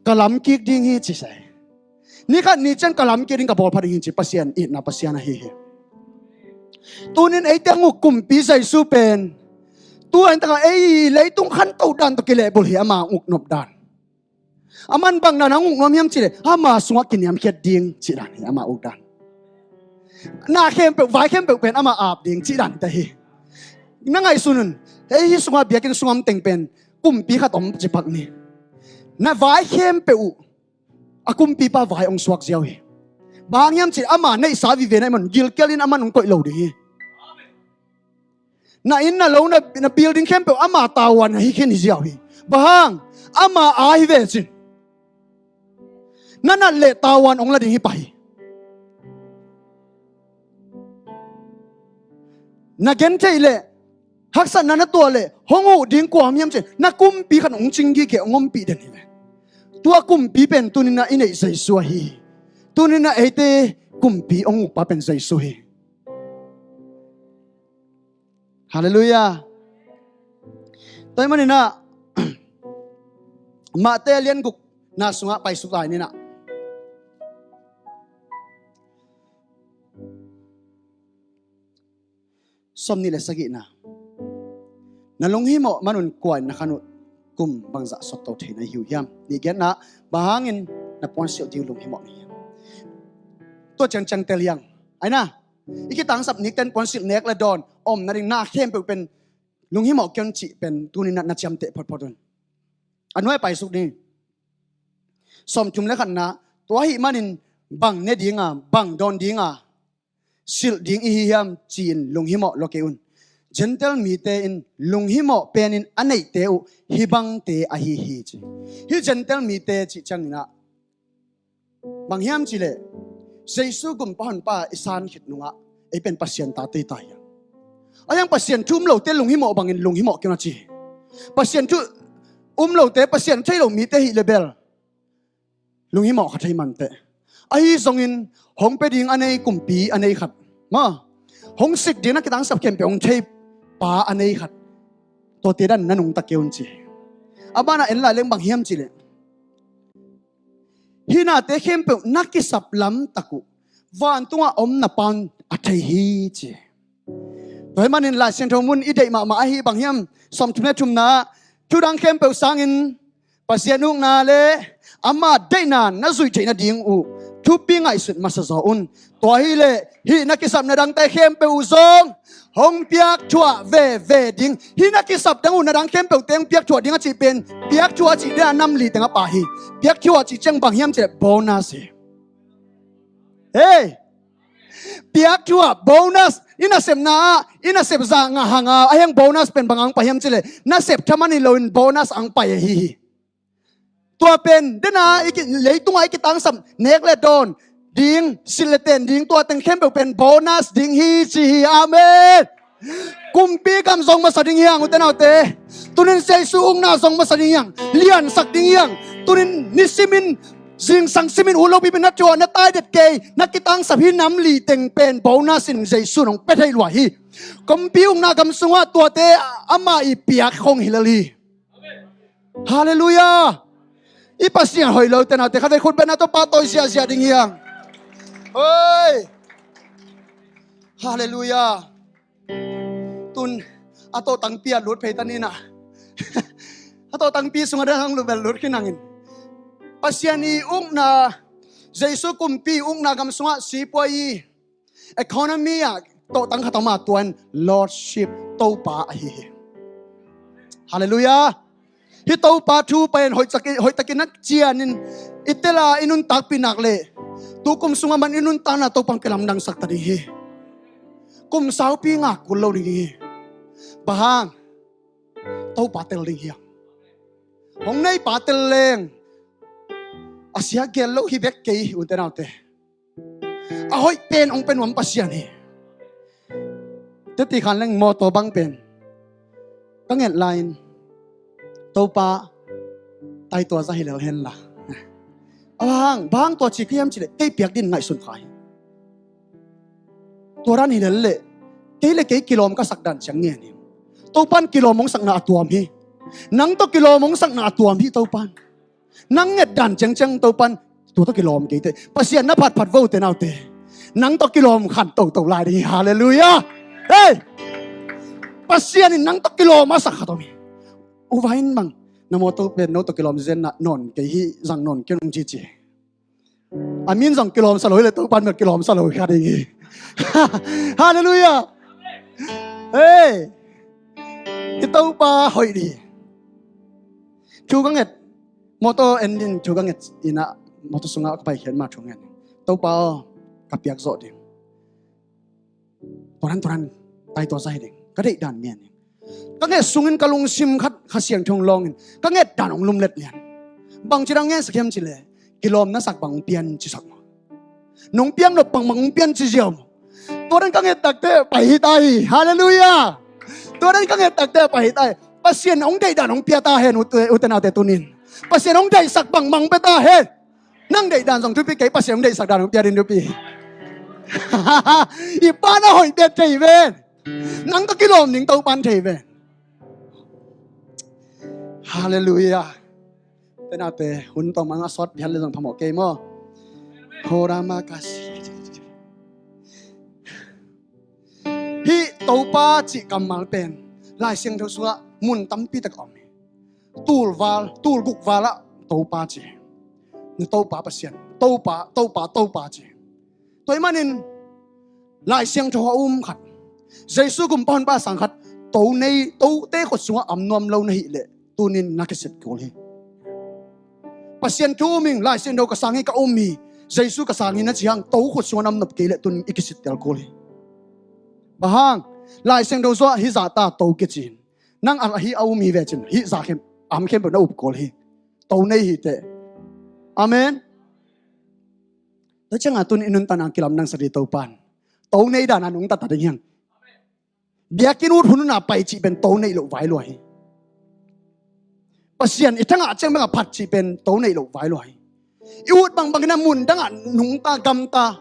Ka lam kik ding hi ci se. Ni khat ni ciang ka lam kik ding, ka bawl pha ding hi ci, Pasian itna Pasian ahi hi. Tunin eite a nguk kumpi Jesu pen, tua in taka ei leitung khanto dan tawh kilehbulh hi, ama nguk nop dan. Aman bang dan a nguk nuam hiam cih leh, ama sungah kiniamkhiat ding cih dan hi, ama uk dan. Na khempeuh, vai khempeuh pen ama ap ding cih dan te hi. Na ngaihsun un, ei hih sungah biakinn sungah om teng pen kumpi khat om ci pak ni. Na vai khempeuh uh a kumpipa vai hong suak ziau hi. Bang hang hiam cih leh ama neihsa vive na hih man gilkialin aman hong koih lo ding hi. Na inn, na lo, na, na building khempeuh ama tavuan ahi khin hi ziau hi. Bang hang? Ama a hi ve cin. Na nat leh tavuan hong la ding hi pah hi. Na gentheih leh, haksatna na tuah leh, hong huh ding kua om hiam cih leh, na kumpi khat hong cing gige, hong ompih den hi ve. Tua kumpi pen tuninah i neih Jesu ahi hi. Tuninah eite kumpi hong ukpa pen Jesu hi. Halleluiah. Tua ahih maninah Mate a lian gukna sungah paisuk lai ninah, sawmnih le sagihna. Na lunghimawh manun kua in na khan uh kum bangzah suakto thei na hi uh hiam? Nih giatna, bang hangin na puansilh ding uh lunghimawh na hiam? Tua ciangciang tel hiang. Aina, i kitangsap nikten puansilh nek le dawn om nading na khempeuh pen lunghimawh kion cih pen tuninah na ciamteh photphot un. A nuai paisuk ding. Sawmthum le khatna, tua ahih manin bang ne dinga, bang dawn dinga silh ding i hi hiam ci-in lunghimawh lua kei un. Gentile mite in lunghimawh penin a neihte uh hih bangte ahi hi ci. Hih Gentile mite cih cianginah bang hiam cih leh Jesu gumpa honpa i san khit nungah ei pen Pasian tate i ta hiam? Ahi hang Pasian thu um lote lunghimawh bangin lunghimawh kei un a ci hi. Pasian thu um lote, Pasian thei lo mite hih le bel lunghimawh kha thei manteh. Ahi zongin hong pia ding a nei kumpi a nei khat, maw, hong sik ding na kitangsap khempeuh hong thei pa a nei khat, tuate dan na nungta kei un ci hi. A banah en lai leng bang hiam cih leh hih nate khempeuh na kisap lamtak uh vantungah om na Pa in a thei hi ci hi. Tua ahih manin Lai Siangtho mun i deih mahmah ahi bang hiam? Sawmthum le thumna, thudang khempeuh sangin Pasian ukna le ama deihna na zuih theih nading uh thupi ngaihsut masa zaw un. Tua hileh hih na kisapna dangte khempeuh uh zong hong piakthuah veve ding. Hih na kisap dang uh na dang khempeuhte hong piakthuah ding a cih pen, piakthuah a cih dena nam li teng a pha hi. Piakthuah a cih ciang bang hiam cih leh bonus hi. Hei! Piakthuah, bonus. I nasepna ah i nasep zah ngah hanga, ahi hang bonus pen bang hong pai hiam cih leh nasep thaman hi loin bonus hong pai ahi hi. Tua pen dena i ki, leitungah i kitangsap nek le dawn ding, silh le ten ding, tua teng khempeuh pen bonus ding hi ci hi. Amen. Kumpi gam zong masa ding hi hang, ute naute. Tunin Jesu ukna zong masa ding hi hang. Liansak ding hi hang. Tunin nisimin, zingsang simin, ut lopi pen na thuah, na tai det kei, na kitangsap hih nam li teng pen bonus in Jesu in hong pia thei lua hi. Kumpi ukna gam sungah tuate ama i piak khong hi lel hi. Halleluiah. I Pasian hoih lo, ute naute, khatvei khut beng a, Topa tawi ziahziah ding hi hang. Oi. Halleluiah. Tun a tawhtangpi ah lut phei ta ninah. A tawhtangpi sungah dang hong lut bel lut khin hangin. Pasian i ukna, Jesu kumpi ukna gam sungah sipuai i economy ah tawhtang khat om a, tua in Lordship, Topa ahi hi. Halleluiah. Hih Topa thu pen hoihtakin, hoihtakin na cianin i tel a i nuntakpih nak leh Tu kum sungah man i nuntakna Topa hong kilamdangsak ta ding hi. Kum saupi ngak kul lo ding hi. Bang hang? Topa tel ding hi hang. Hong neipa tel leng a sia gel lo hi bek kei, ute naute. A hoih pen hong pia nuam Pasian hi. Teti khan leng mawtaw bang pen ka nget lai-in, Topa, tai tua za hi lel hen la. A bang, bang tua ci ka hiam cih leh kei piak ding ngaihsun kha hi. Tua dan hi lel leh kei le kei kilawm ka sak dan ciang ngen hi. Topa'n kilawm hong sakna a tuam hi. Nang tawh kilawm hong sakna a tuam hi Topa'n. Nang nget dan ciangciang Topa'n tua tawh kilawm kei teh. Pasian na phatphat vo, ute naute. Nang tawh kilawm khan toto lai ding hi. Halleluiah. Hei! Pasian in nang tawh kilawm a sak khat om hi. U Vai in bang, na mawtaw pen no tawh kilawm zen na nawn kei hi, zang nawn kei nung cici. A min zong kilawm sa lo hi leh Topa'n bel kilawm sa lo hi kha ding hi. Halleluiah. Hei! I Topa hoih ding hi. Thu ka nget, mawtaw en ding thu ka nget in ah, mawtaw sungah ka paikhiat ma thu ngen. Topa aw, ka piak zawh ding. Tua dan, tua dan, tai tua za hi ding. Ka deih dan ngen ding. Ka nget sungin ka lungsim khat Kha Siangtho hong lawngin ka nget dan hong lumlet lian. Bangci dan ngensak hiam cih leh kilawm na sak bang hong pia in ci sak maw? Nong piak nop bangbang hong pia in ci ziau maw? Tua dan ka nget takte pai hi ta hi. Halleluiah. Tua dan ka nget takte pai hi ta hi. Pasian hong deih dan hong pia ta hen, ute, ute naute, tunin. Pasian hong deihsak bangbang hong pia ta hen. Nang deih dan zong thupi kei, Pasian hong deihsak dan hong pia ding thupi. I Pa na hoih bek thei ven. Nang tawh kilawm ding Topa'n thei ven. Halleluiah. Ute naute, hun tawm ang a sawt bihan le zong phamawh kei maw? Horama kasi. Hih Topa cih kammal pen Lai Siangtho sungah mun tampi tak a om hi. Tulval, tulguk val ah Topa ci. Na Topa Pasian, Topa, Topa, Topa ci. Tua ahih manin Lai Siangtho a um khat, Jesu gumpa honpa sang khat, to nei, tote khut sungah am nuam lo na hih leh tunin na kisit kul hi. Pasian thu um ing, Lai Siangtho ka sang hi, ka um hi, Jesu ka sang hi na ci hang, to khut sungah na om nop kei leh tunin i kisit tel kul hi. Bang hang? Lai Siangtho sungah hih zahta to kici hi. Nang a hih a um hi ve cin, hih zah khem, am khempeuh na up kul hi. To nei hi teh. Amen. Tua ciangah tun i nuntakna kilamdangsak ding Topa'n to nei dan a nungta ta ding hi hang. Biakinn ut hun hun a pai cih pen to neih loh vai lua hi. Pasian i thangah ciang bek a phat cih pen to neih loh vai lua hi. I ut bangbang in a mun dangah nungta gamta,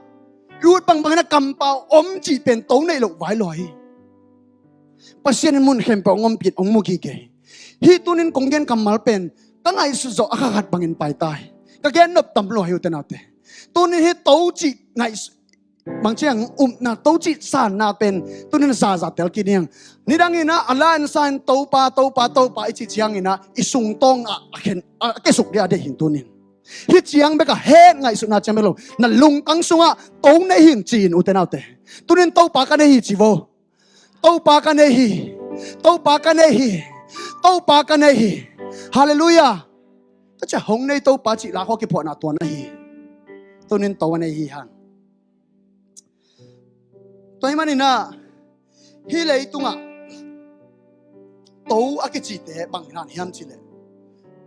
i ut bangbang in a kampau om cih pen to neih loh vai lua hi. Pasian in mun khempeuh hong ompih, hong mu gige hi. Hih tunin kong gen kammal pen ka ngaihsut zawh a kha khat bangin pai ta hi. Ka gen nop tam lua hi, ute naute. Tunin hih to cih ngaihsut, bangci hang, upna, to cih sanna pen tunin zaza tel kik ni hang. Nidangin ah a la an sa in Topa, Topa, Topa i cih ciangin ah i sungtawng ah a khen, a kesuk ding a deih hi tunin. Hih ciang bek a het ngaihsutna ciang bek lo, na lungtang sungah to nei hi ci in, ute naute. Tunin Topa ka nei hi ci vo. Topa ka nei hi. Topa ka nei hi. Topa ka nei hi. Halleluiah. Tua ciah hong nei Topa cih la khua kiphuahna tua na hi. Tunin to a nei hi hang. Tua ahih manin ah hih leitungah to a kicite bang hi hiam cih leh,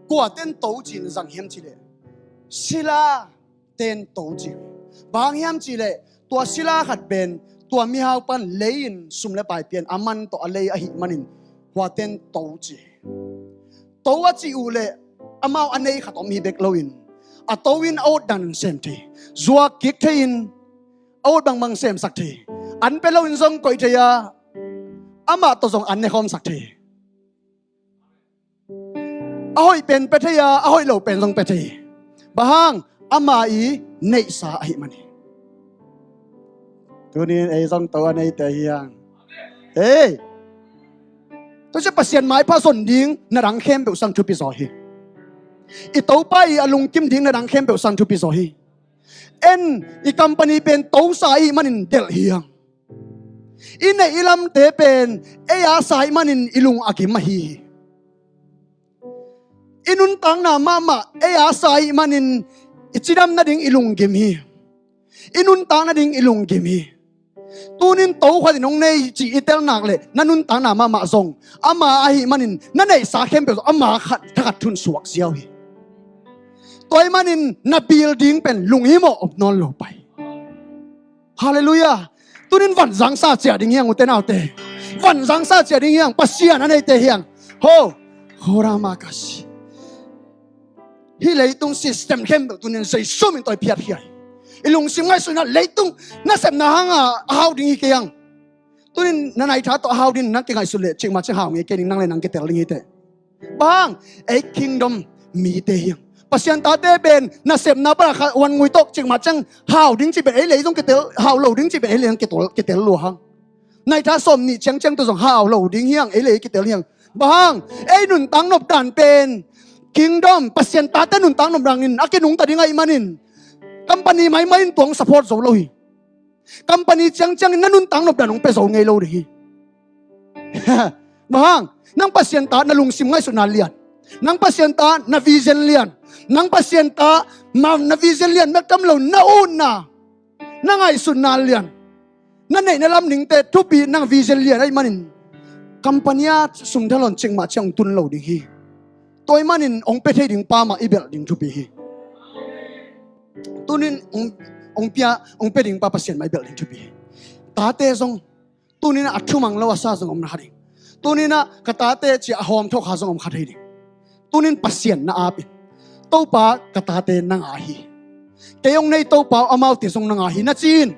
kuate'n to ci-in zang hiam cih leh, sila ten to ci. Bang hiam cih leh tua sila khat pen tua mihau pan lei-in sum le pai pia in a man tawh a lei ahih manin kuate'n to ci. To a cih uh leh amau a nei khat om hi bek loin a to in a ut dan sem thei, zuak kik thei in a ut bangbang semsak thei, an pia loin zong koih thei a, amah tawh zong an nekhawmsak thei. A hoih pen pia thei a, a hoih lo pen zong pia thei. Bang hang? Ama i neihsa ahih man hi. Tunin ei zong to a neite hi hang. Hei! Tua ciah Pasian maipha zon ding na dang khempeuh sang thupi zaw hi. I Topa i a lungkim ding na dang khempeuh sang thupi zaw hi. En, i company pen tosa ahih manin delh hi hang. I neih i lamte pen ei a sa ahih manin i lung a gim ahi hi. I nuntakna mahmah ei a sa ahih manin i cidam nading i lunggim hi. I nuntak nading i lunggim hi. Tunin to khat in hong nei ci i tel nak leh na nuntakna mahmah zong ama ahih manin na neihsa khempeuh zong ama khat thakhat thun suak ziau hi. Tua ahih manin na building pen lunghimawh om nawn lo pai. Halleluiah. Tunin vanzangsa ciah ding hiang ute naute. Vanzangsa ciah ding hiang Pasian a neite hiang. Ho. Horamakasi. Hih leitung system khempeuh tunin Jesu min tawh i phiatkhia hi. I lungsim ngaihsutna leitung nasepna hanga a hau ding hi kei ang. Tunin na naitha tawh a hau ding na kingaihsut leh cikmah ciang hau ngei kei ding, nang le nang kitel ding hi teh. Bang hang, ei kingdom mite hiang. Pasian tate pen nasepna pana kha wan ngui tawh cikmah ciang hau ding ci pen ei lei zong kitel, hau lo ding ci pen ei lei zong kitel, kitel lua hang. Naitha sawm nih ciangciang tawh zong hau lo ding hiang, ei lei kitel hiang. Bang hang, ei nuntak nop dan pen kingdom, Pasian tate nuntak nop dan in a kinungta ding ahih manin company maimai in tuang support zo lo hi. Company ciangciang in na nuntak nop dan hong pia zo ngei lo ding hi. Bang hang, nang Pasian ta na lungsim ngaihsutna lian, nang Pasian ta na vision lian, nang Pasian ta ma na vision lian, na tam lo na utna, na ngaihsutna lian, na neih na lam ningte thupi nang vision lian ahih manin company a sum thalon cikmah ciang hong tun lo ding hi. Tua ahih manin hong pia thei ding pa mah i belh ding thupi hi. Tunin hong, hong pia, hong pia ding pa Pasian mah i belh ding thupi hi. Tate zong tunin a thumang lo a sa zong om na kha ding. Tunin a ka tate ci a hawm thawh kha zong om kha thei ding. Tunin Pasian na ap in, Topa, ka tate nang a hi. Kei hong nei Topa, amaute zong nang a hi na ci in.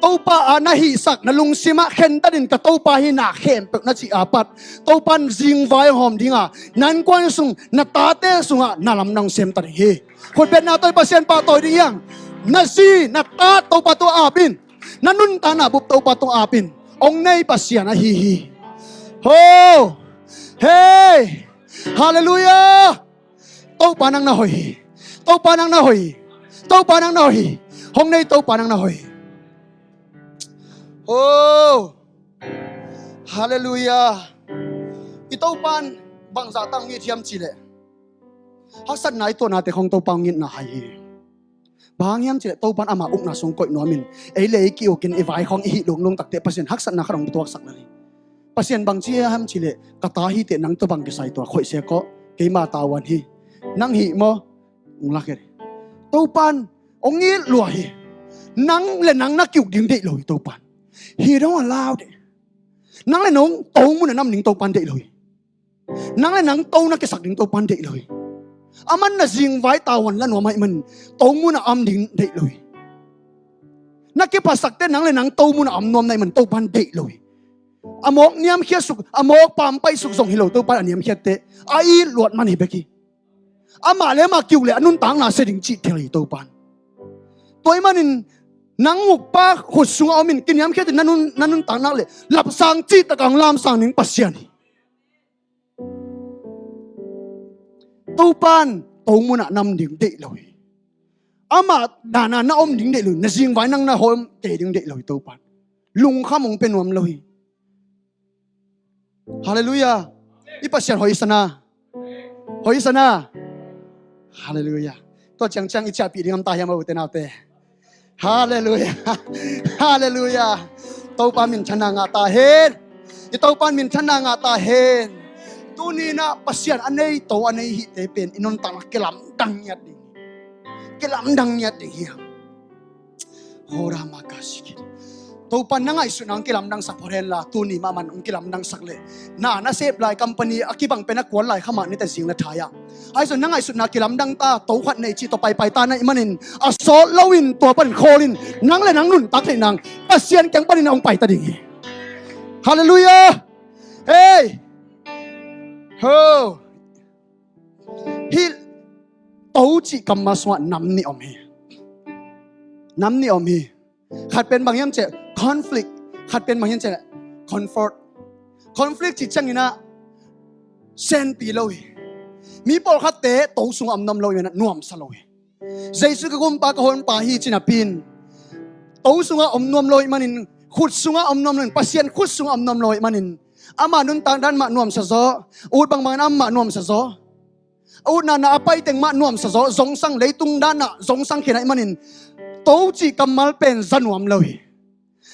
Topa a na hihsak na lungsim ah khentat in ka Topa hi na khempeuh na cih a pat Topa in zingvai hong hawm ding a, na innkuan sung, na tate sungah na lamdang sem ta ding hi. Khutbetna tawh i Pasian pahtawi ding hiang. Na zi na tat Topa tungah ap in. Na nuntakna bup Topa tungah ap in. Hong nei Pasian ahi hi. Ho! Hei! Halleluiah! Topa nang na hoih hi. Topa nang na hoih hi. Topa nang na hoih hi. Hong nei Topa nang na hoih hi. Ho! Halleluiah! I Topa in bangzah tak hong it hiam cih leh, haksatna i tuahnate khawng Topa hong itna hai hi. Bang hang hiam cih leh Topa in ama ukna sung koih nuam in, ei le ei ki-uk in, i vai khawng i hih lunglung tak teh Pasian haksatna khat hong tuaksak lo hi. Pasian bang ci hiam cih leh, ka ta hi teh nang tawh bang kisai tua khoih sek aw, keima tavuan hi. Nang hih maw? Hong lak hi. Topa in hong it lua hi. Nang le nang na ki-uk ding deih lo hi Topa in. He don't allow it. Nang le nang to mun a na om ding Topa in deih lo hi. Nang le nang to na kisak ding Topa in deih lo hi. Aman na zingvai tavuan la nuam ahih manin to mun a om ding deih lo hi. Na kiphatsakte nang le nang to mun a om nuam na hih manin Topa in deih lo hi. A mawk niamkhiat suk, a mawk pampaih suk zong hi lo, Topa in a niamkhiatte a it luat man hi bek hi. Amah le amah ki-uk le a nuntakna sia ding cih thei lo hi Topa in. Tua ahih manin nang ukpa khut sungah om in kiniamkhiat in na nun, na nuntakna le lapsang cih takah hong lamsang ding Pasian hi. Topa in to mun ah na om ding deih lo hi. Amah dan a na om ding deih lo hi. Na zingvai nang na hawm kei ding deih lo hi Topa in. Lungkham hong pia nuam lo hi. Halleluiah. I Pasian hoih sa na. Hoih sa na. Halleluiah. Tua ciangciang i ciahpih ding om ta hiam a ute naute? Halleluiah. Halleluiah. Topa minthanna ngah ta hen. I Topa minthanna ngah ta hen. Tuni-in ah Pasian a nei to a nei hihte pen i nuntakna kilamdang ngiat ding. Kilamdang ngiat ding hiam? Horamakasi. Topa in na ngaihsutna hong kilamdangsak phot hen la, tuni mahmah hong kilamdangsak leh, na na sep lai company a kibang pen a kuan lai kha mah ni teh zing le thai ah. Ahi zong na ngaihsutna kilamdang ta, to khat nei cih tawh paipai ta na hih manin a sawt loin tua pan khawl in nang le nang nuntak theih nang Pasian kiang panin hong pai ta ding hi. Halleluiah. Hei! Ho! Hih to cih kammal sungah nam nih om hi. Nam nih om hi. Khat pen bang hiam cih leh conflict. Khat pen bang hiam cih leh comfort. Conflict cih ciangin ah senpi lo hi. Mi pawlkhatte to sungah om nuam lo hi, nuamsa lo hi. Jesu ka gumpa ka honpa hi ci napi-in to sungah om nuam lo ahih manin, khut sungah om nuam lo ahih manin, Pasian khut sungah om nuam lo ahih manin, ama nuntak dan mah nuamsa zaw, ut bangbang in amah nuamsa zaw. A utna na a pai teng mah nuamsa zaw, zongsang, leitung dan ah zongsang khin ahih manin To cih kammal pen za nuam lo hi.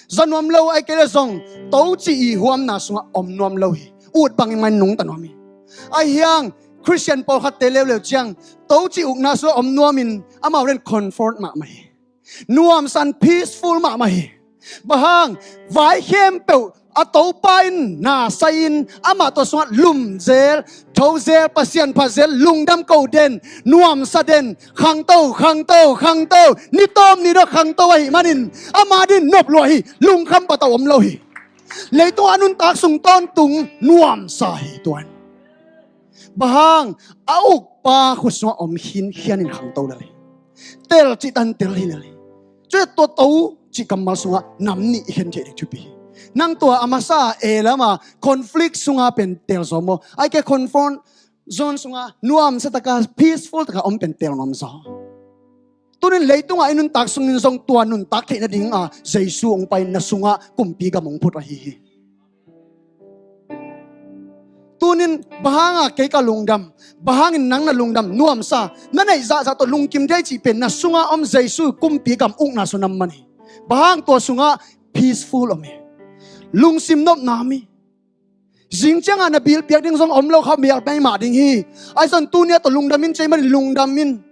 Za nuam lo ahih kei leh zong to cih i huamna sungah om nuam lo hi. Ut bangin mah in nungta nuam hi. Ahi hang Khristian pawlkhatte leuleu ciang to cih ukna sungah om nuamin amau ren comfort mahmah hi. Nuamsa in peaceful mahmah hi. Bang hang, vai khempeuh a Topa in na sai-in amah tua sungah lum zel, tho zel, Pasian phat zel, lungdam ko den, nuamsa den, khangto, khangto, khangto, ni tawm ni dawh khangto ahih manin ama adingin nop lua hi. Lungkham patau om lo hi. Leitungah a nuntak sung tawntung nuamsa hi tua in. Bang hang, a ukpa khut sungah om khinkhianin khangto lel hi. Tel cih tan tel hi lel hi. Cuih tua to cih kammal sungah nam nih i khen theih ding thupi hi. Nang tua a masa a e lama conflict sungah pen tel zaw maw? Ahih kei leh comfort zone sungah nuamsa taka, peaceful taka om pen tel nuam zaw. Tunin leitungah i nuntak sungin zong tua nuntak theih nadinga Jesu hong pai-in na sungah kumpi gam hong phut ahi hi. Tunin bang hanga kei ka lungdam, bang hangin nang na lungdam, nuamsa na neih zahzah tawh lungkim thei cih pen na sungah om Jesu kumpi gam ukna sung nam man hi. Bang hang, tua sungah peaceful om hi. Lungsim nopna om hi. Zing ciangah na bil piak ding zong om lo kha, mial pia mah ding hi. Ahi zongin tuni-a tawh lungdam in, ci ahih manin lungdam in.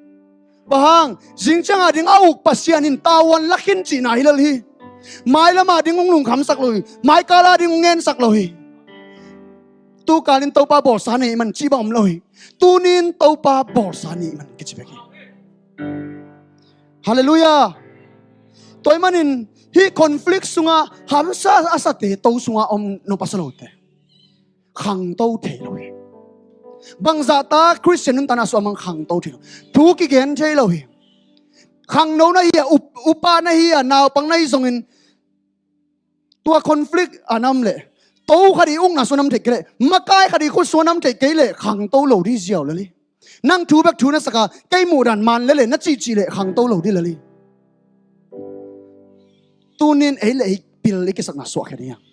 Bang hang, zing ciangah ding a uk Pasian in tavuan la khin cihna hi lel hi. Mailam a ding hong lungkhamsak lo hi. Maikal a ding hong ngensak lo hi. Tukal in Topa bawlsa nei man cih bang om lo hi. Tunin Topa bawlsa nei man kici bek hi. Halleluiah. Tua ahih manin hih conflict sungah hamsa a sate to sungah om nop a sa lote khangto thei lo hi. Bangzah ta Khristian nuntakna sungah mang khangto thei lo. Thu kigen thei lo hi. Khangno na hi a, up-, upa na hi a, naupang na hi zongin tua conflict a na om leh, to khat i ukna sung nam theih kei leh, makai khat i khut sung nam theih kei leh khangto lo ding ziau lel hi. Nang thu bek thu na sak a, kei muhdan man lel e na cihcih leh khangto lo ding lel hi. Tunin ei le ei pil i kisakna suahkhia ding hi hang.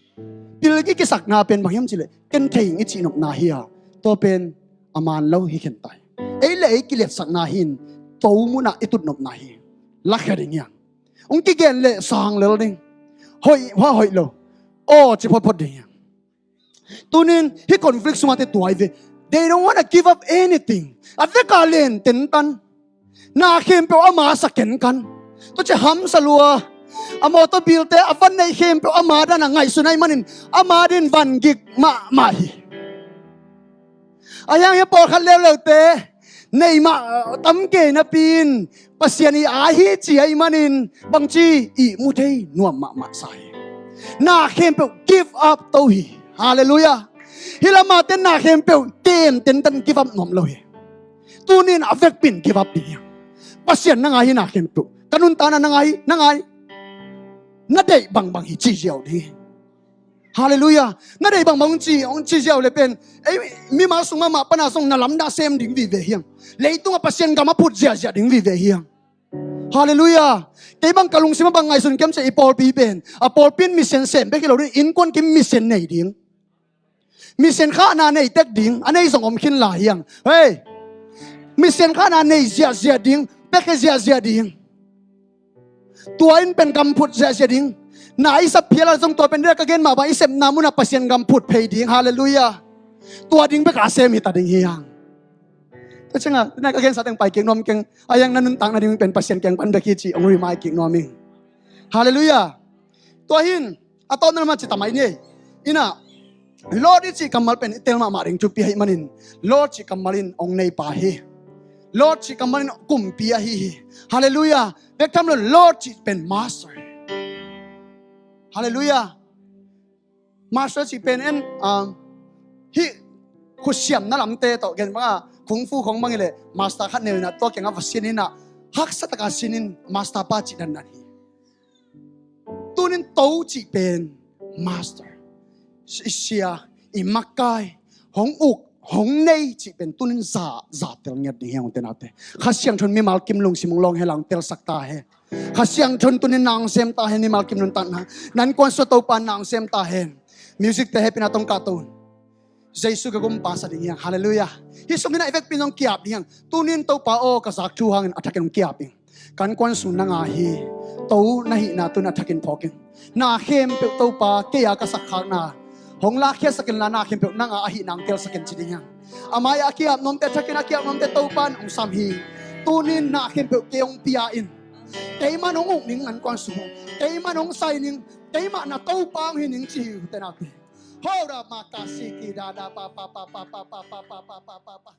Pil i kisakna pen bang hiam cih leh, ken thei ing i cih nopna hi a, tua pen a man lo hi khen ta hi. Ei le ei kiliatsakna hi in, to munah i tut nopna hi. Lakhia ding hi hang. Hong kigen leh sang lel ding. Hoih, hua hoih lo. Aw ci photphot ding hi hang. Tunin hih conflict sungah te tuai ve. They don't wanna give up anything. A vek a len tentan. Na khempeuh ama sa kenkan. Tua ci hamsa lua. A mawtaw bilte a van neih khempeuh ama dan a ngaihsun ahih manin ama adingin van gik mahmah hi. Ahi hang hih pawlkhat leuleute neih mah tam kei napi-in Pasian i aa hi ci ahih manin bangci ihmu thei nuam mahmah sa hi. Na khempeuh give up to hi. Halleluiah. Hih lamah ten na khempeuh tem tentan give up nuam lo hi. Tunin a vekpi in give up ding hi hang. Pasian na ngai hi na khempeuh. Ka nuntakna na ngai, na ngai. Na deih bangbang hi ci ziau ding hi. Halleluiah. Na deih bangbang hong ci, hong ci ziau le pen, ei, mimal sung mahmah pana zong na lamdang sem ding vive hi hang. Leitungah Pasian gam a phut ziahziah ding vive hi hang. Halleluiah. Kei bang ka lungsim a bang ngaihsun kiam cih leh i pawlpi pen, a pawlpi in mission sem bek hi lo ding, innkuan kim mission nei ding. Mission khahna nei tek ding, a nei zong om khin lai hi hang. Hei! Mission khahna nei ziahziah ding, pekhe ziahziah ding. Tua in pen gam phut ziahziah ding. Na i sap phial a zong tua pen ding ka gen mah bang i sepna munah Pasian gam phut phei ding. Halleluiah. Tua ding bek a sem hi ta ding hi hang. Tua ciangah, na ka gensa teng pai kik nuam keng, a hiang na nuntakna ding pen Pasian kiang pan bek hi ci hong remind kik nuam ing. Halleluiah. Tua hi in, a tawpna lamah ci tamai ni. Inah, Lord i cih kammal pen i tel mahmah ding thupi ahih manin, Lord cih kammal in hong neipa hi. Lord cih kammal in kumpi ahi hi. Halleluiah. Bek tham lo, Lord cih pen master hi. Halleluiah. Master cih pen en, um, hih khutsiamna lamte tawh gen bangah, kung fu khong bang hi leh, master khat nei inah, tua kiangah va sin inah, haksa taka sin in, master pa cih dandan hi. Tunin to cih pen master. I sia, i makai, hong uk, hong nei cih pen tunin za, za tel ngiat ding hi hong tenate. Kha Siangtho in mimal kim lungsim hong lawng hen la hong telsak ta hen. Kha Siangtho in tunin na hong sem ta hen, mimal kim nuntakna. Na innkuan sungah Topa na hong sem ta hen. Music te hehpihna tawh hong kahto un. Jesu ka gumpa sa ding hi hang. Halleluiah. Hih sungin a i vekpi in hong ki-ap ding hi hang. Tunin Topa aw ka zak thu hangin a thakin hong ki-ap ing. Kan kuan sung nang a hi. To na hihna tun a thakin phawk in. Na khempeuh Topa kei a ka sakkhakna hong lakkhiatsak inla, na khempeuh nang a ahihna hong telsak in ci ding hi hang. A mai-ah a ki-ap nuamte thakin a ki-ap nuamte Topa in hong sam hi. Tunin na khempeuh kei hong pia in. Keimah in hong uk ning, an kuan sung. Keimah in hong sai ning. Keimah na Topa hong hi ning ci hi uh te napi. Hora makasiki dada pa pa pa pa pa pa pa pa pa pa pa pa.